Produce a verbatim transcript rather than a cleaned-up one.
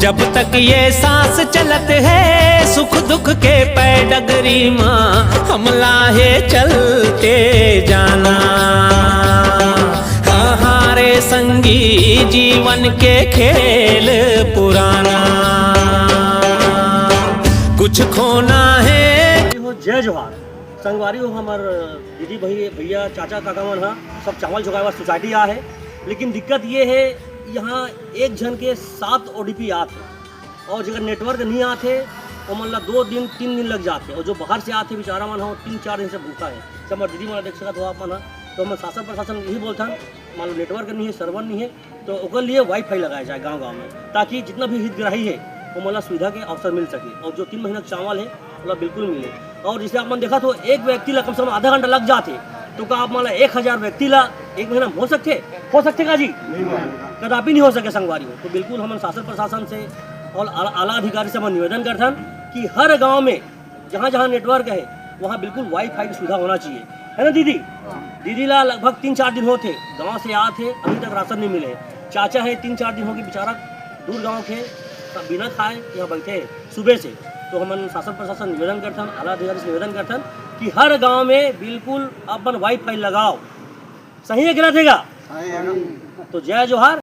जब तक ये सांस चलत है, सुख दुख के पैडगरी मा हमला हे चलते जाना। हाँ हाँ रे संगी, जीवन के खेल पुराना, कुछ खोना है। हो, जय जोहार। संगवारी हो, हमर दीदी भाई, भैया, चाचा काका मन ह सब चावल झोंकाए बर सोसाइटी आ हे, लेकिन दिक्कत ये है, यहाँ एक झन के सात ओडीपी आत है, और जेकर नेटवर्क नहीं आत है, ओमन ला दो दिन, तीन दिन लग जाते, और जो बाहर से आते बेचारा मन ह, तीन चार दिन से भूखा है। सब हमर दीदी मन ला देख सकत हो आप मन ह। तो हमन शासन प्रशासन यही बोलथन, मान लो नेटवर्क नहीं है, सर्वर नहीं है, तो ओकर लिए वाईफाई लगाया जाए गांव गांव में, ताकि जितना भी हितग्राही है, वो मतलब सुविधा के अवसर मिल सके। और जो तीन महीना के चावल है, मतलब बिल्कुल मिले। और जैसे आप मन देखा तो एक व्यक्ति ला कम से कम आधा घंटा लग जाते, तो का आप मान ला एक हजार व्यक्ति ला एक महीना में हो सकते? हो सकते का जी? कदापि नहीं हो सके संगवारी हो। तो बिल्कुल हमन शासन प्रशासन से और आला आला अधिकारी से हमन निवेदन करथन कि हर गांव में जहाँ जहाँ नेटवर्क है, वहाँ बिल्कुल वाईफाई की सुविधा होना चाहिए, है ना दीदी? दीदी ला लगभग तीन चार दिन होते, गांव से आत हे, अभी तक राशन नहीं मिले। चाचा है, तीन चार दिन हो गए बेचारा, दूर गांव के, सब बिना खाए यहाँ बैठे हैं सुबह से। तो हमन शासन प्रशासन निवेदन करथन, आला अधिकारी से निवेदन करथन कि हर गांव में बिल्कुल अपन वाईफाई लगाओ। सही है कि ना देगा? तो जय जोहार।